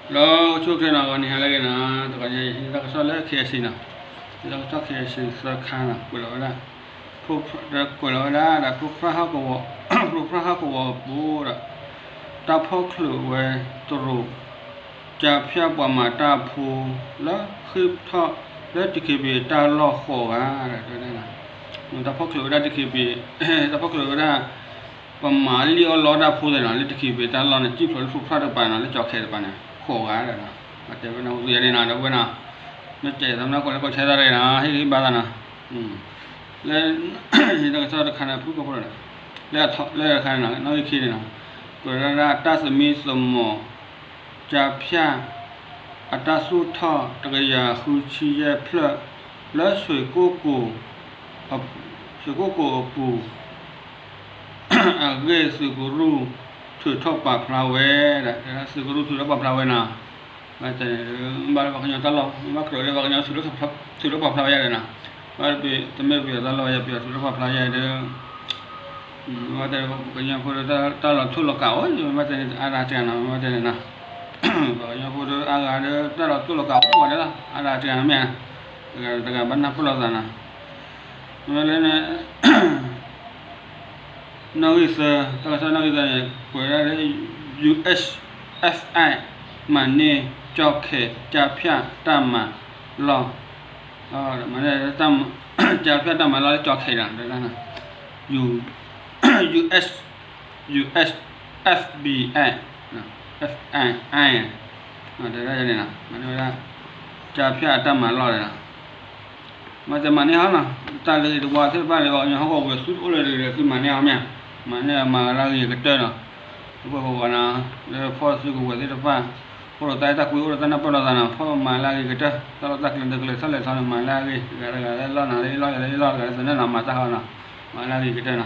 လၢအိၣ်ဆူၣ်အိၣ်ချ့နီၤ ဂီၤနံၤဟါလၢအဂ့ၤနီၤ တဂီၤညါအံၤ ဟံးတၢ်ကစီၣ်လၢ ခ့ၣ်အဲၣ်စံနီၤ ဟံးတၢ်ကစီၣ် ခ့ၣ်အဲၣ်စံ သၢခါနီၤ ကွဲးလီၤဝဲဒၣ် ကွဲးလီၤဝဲဒၣ် ဖိဖြၣ်ဟီၣ်ကဝီၤ ဖိဖြၣ်ဟီၣ်ကဝီၤပူၤဒီး တၢ်ဖီၣ်ချုးဝဲတရူး ကၠါဖၠၣ်ပှၤမၤတၢ်ဖိ လၢဃ့ၢ်ထီၣ်လၢ တံၤခ့ဘ့ၣ် တၢ်လီၢ်ဃိးဂၤ တၢ်ဖီၣ်ချုးဝဲဒၣ် တံၤခ့ဘ့ၣ် တၢ်ဖီၣ်ချုးဝဲဒၣ် ပှၤမၤလံၣ်အီၣ်လီတၢ်ဖိသ့ၣ်နီၤ လၢတံၤခ့ဘ့ၣ်တၢ်လီၢ်န့ၣ် စံၣ်ဖျိးလၢဖိဖြၣ်တကပၤနီၤ လၢကၠီၤခဲတကပၤန့ၣ် ဃိးဂၤဒီးနီၤ ပတဲဝဲန့ၣ် ဟူသယၤန့ၣ်နီၤ ဒီပုၢ်ဝဲၢ်နီၤ မ့ၢ်တဲသးမနုၤကိးလၢကိးဆဲးသးတဂ့ၤနီၤ ဟ့ၣ်ဂံၢ်ဘါသးနီၤ လၢ တၢ်ကစီၣ်တခါန့ၣ် ဖုၣ်ကိာ်ဖိလီၤနီၤ လၢတခါန့ၣ်နီၤ နီၣ်ဂံၢ်ခံန့ၣ်နီၤ ကွဲးဝဲဒၣ်တၢ်သမံသမိး ကၠါဖၠၣ် အတၢ်သူၣ်ထီၣ်တကယၤဃုဆံယဲၢ်ဖျၢၣ် လၢ ဆွ့ၣ်ကိၣ်ကိၣ်အပူၤ အဂ့ၢ်သုးကရူၢ်ထုးထီၣ်ပာ်ဖျါဝဲ သုးကရူၢ်ထုးထီၣ်ပာ်ဖျါဝဲနီၤ ဘၣ်တဲန့ၣ် ဘၣ်လၢပှၤကညီတၢ်လီၢ် ဘၣ်ကြၢးလၢပှၤကညီ ထုးထီၣ်ပာ်ဖျါဝဲယၤဒီးနီၤ ဘၣ်တမ့ၢ်ပယီၤတၢ်လီၢ် ယပယီၤထုးထီၣ်ပာ်ဖျါယၤဒီး ဘၣ်တဲပှၤကညီဖိဒီးတၢ်လီၤထိၣ်လီၤကးအိၣ် ဘၣ်တဲန့ၣ် အါဒၣ်တဂၤနီၤ ဘၣ်တဲန့ၣ်နီၤ ပှၤကညီဖိဒီးအါဂၤဒီး တၢ်လီၤထိၣ်လီၤကးအိၣ်ဝဲဒၣ်လီၤ အါဒၣ်တဂၤမ့ၢ်ဧါ တဂၤဘၣ်နၢ်ပၢၢ်လိာ်သးနီၤ လၢ နီၣ်ဂံၢ်သၢ တၢ်ကစီၣ်နီၣ်ဂံၢ်သၢန့ၣ် ကွဲးဝဲဒၣ်လၢ ယူၣ်အ့ၣ်အ့ၣ် မၤန့ၢ်ကၠီၣ်ခဲး ကၠါဖၠၣ်တၢ်မၤလီၢ် မၤန့ၢ် ကၠါဖၠၣ်တၢ်မၤလီၢ်လၢကၠီၣ်ခဲးနီၤ ယူၣ် ယူၣ်အ့ၣ် ယူၣ်အ့ၣ် FBI တဒၣ်န့ၣ်နီၤ မၤန့ၢ်ဝဲဒၣ် ကၠါဖၠၣ်အတၢ်မၤလီၢ်န့ၣ်နီၤ မၤတမၤန့ၢ်ဟီနီၤ တၢ်လၢဂ့ၤတဝါသ့ၣ်တဖၣ်လၢပှၤကညီဟီၣ်ကဝီၤပူၤ သုတအိၣ်လၢၤတဂ့ၤဒီး သုမၤန့ၢ်အီၤမ့ၢ်ဧါ မၤန့ၢ်အီၤမၤလၢအဂ့ၤကတၢၢ်နီၤ လၢပှၤကဝီၤနီၤ လၢဖီၣ်စုကဝဲၤသ့ၣ်တဖၣ် အိၣ်ဒီးတၢ်အဲၣ်တၢ်ကွံ အိၣ်ဒီးတၢ်နၢ်ပၢၢ်လိာ်သးနီၤ ဖီၣ်မၤလၢအဂ့ၤကတၢၢ် တၢ်လီၢ်တၢ်ကျဲၤတကျဲၤ ဆီလဲၣ်ဆီန့ၣ် မၤလၢအဂ့ၤ တဂၤတဂၤလၢလီၢ်နၤလၢလီၢ်ယၤလၢလီၢ်တဂၤလၢသနၢၣ်နီၤ မၤတၢ်ဟီနီၤ မၤလၢအဂ့ၤကတၢၢ်နီၤ ဟ့ၣ်ဂံၢ်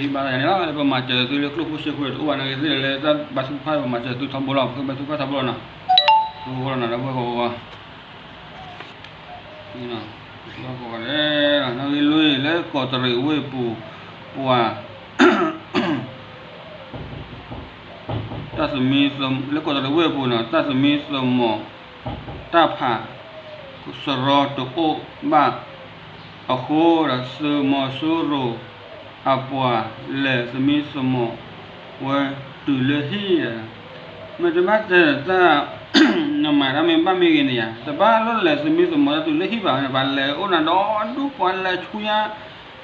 ဘါသးန့ၣ်လီၤ လၢပမၤစၢၤသုလၢကျိၣ်ဖိစ့ဖိတအိၣ်ဘၣ်နာ်က့သ့ၣ်လၢတၢ်ဘါထုကဖၣ် ပမၤစၢၤသုထီဘိလီၤ ပဃ့ဘါထုကဖၣ်ထီဘိလီၤနီၤ ထီဘိလီၤနီၤ ဒီပုၢ်ဝဲၢ်ကိးဂၤ ဒီပုၢ်ဝဲၢ်ကိးဂၤဒဲး နီၣ်ဂံၢ်လွံၢ် လၢကီးတရံးဝ့ၢ်ပူၤ ပှၤ တၢ်သမံ လၢကီးတရံးဝ့ၢ်အပူၤနီၤ တၢ်သမံသမိး တၢ်ဖး စရီတအိၣ်ဘၣ်အဃိဒီး သုးမီၤစိရိၤ အပှၤလဲၤသမံသမိးဝဲတုၤလၢဟံၣ်ဒီး မ့ၢ်တဘၣ်တဲတၢ် နမၤတၢ်မ့ၢ်ဘၣ်မ့ၢ်ဂ့ၤန့ၣ်ယါ တဘၣ်လိၣ်လဲၤသမံသမိးတၢ်တုၤလၢဟံၣ်ဘၣ်ဝဲန့ၣ် ပှၤလဲၤအိၣ်နၤဒီဒူၣ် ပှၤလဲၤဆူညါ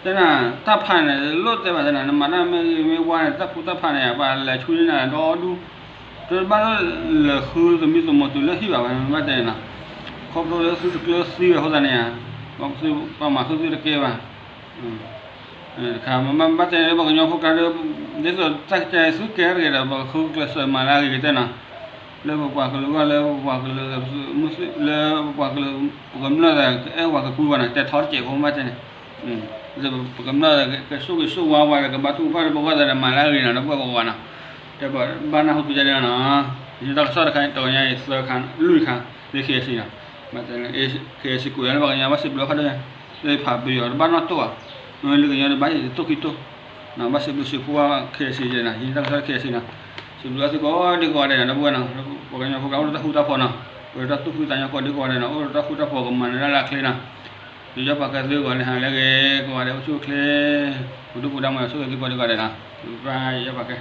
တဲနၤ တၢ်ဖးန့ၣ် လိၣ်တဲဘၣ်တဲနၤ နမၤတၢ်မ့ၢ်ဂ့ၤမ့ၢ်ဝါန့ၣ် တၢ်ဖူတၢ်ဖးန့ၣ် ပှၤလဲၤဆူန့ၢ်နၤဒီဒူၣ် တဘၣ်လိၣ်လဲၤဃုသမံသမိးတုၤလၢဟံၣ်ဘၣ်ဝဲန့ၣ် ဘၣ်တဲန့ၣ်နီၤ ခီဖျိလၢသုတကျၢၤသံဝဲအဃိသတးန့ၣ်ဧါ ပှၤမၤဃုသုတကဲဘၣ် တခါ မ့ၢ်ဘၣ်တဲန့ၣ်လၢပှၤကညီဖိကျါဒီး ဒ်သိးတၢ်ကစၢ်ယ့ၣ်ၡူးကဲတဂ့ၤဒီး ပဃုကျဲးစၢးမၤလၢအဂ့ၤကတၢၢ်နီၤ လၢပပှၤကလုာ်အဂီၢ် လၢပပှၤကလုာ် လၢပပှၤကလုာ် ပကမျၢၢ်သး ကအဲၣ်ပှၤကကူပှၤနီၤ တဲထီတစဲးဖိမ့ၢ်ဘၣ်တဲန့ၣ် ပကမျၢၢ်သး ကဆိၣ်ဂ့ၤဆိၣ်ဝါပှၤဒီး ကဘါထုကဖၣ်လၢပဂီၢ်သးဒီး မၤလၢအဂ့ၤနီၤ ဒီပုၢ်ဝဲၢ်ကိးဂၤနီၤ တဲဘၣ်နၢ်ဟူသုယါန့ၣ်နီၤ ယတၢ်ကစီၣ်တခါ တဂီၤညါအံၤ သၢခါ လွံၢ်ခါ လၢ ခ့ၣ်အဲၣ်စံနီၤ ခ့ၣ်အဲၣ်စံ ကွဲးလၢပှၤကညီ ဘၣ်စံးဘျုးခါဒိၣ်ညါ လၢဖးပယီၤတဘၣ်နီၣ်တိၢ်ဘၣ် လၢကညီတဘၣ်ယဲၢ်တတိၢ်ခံတိၢ် ဘၣ်စံးဘျုးစံးဖှိၣ် ခ့ၣ်အဲၣ်စံယဲၢ်နီၤ ယတၢ်ကစီၣ် ခ့ၣ်အဲၣ်စံနီၤ စံးဘျုးအသုကိးဒံကိးဂၤဒဲးနီၤ ဒီပုၢ်ဝဲၢ်နီၤ ပှၤကညီဖိကအိၣ်ဒီးတၢ်ဃူတၢ်ဖိးနီၤ အိၣ်ဒီးတၢ်သူၣ်ဖှံသးညီကိးဒံကိးဂၤဒဲးနီၤ အိၣ်ဒီးတၢ်ဃူတၢ်ဖိးကမၤနၢၤဒၣ်လၢအချ့နီၤ ယယီၢ်ပာ်ကဲသုကိးဂၤဒဲး ဟါလၢအဂ့ၤ ကိးဂၤဒဲးအိၣ်ဆူၣ်အိၣ်ချ့ ပူၤဒုၣ်ပူၤဒါမၤဆိၣ်ဂ့ၤသုကိးဒံကိးဂၤဒဲးနီၤ ဘၣ်ယယီၢ်ပာ်ကဲ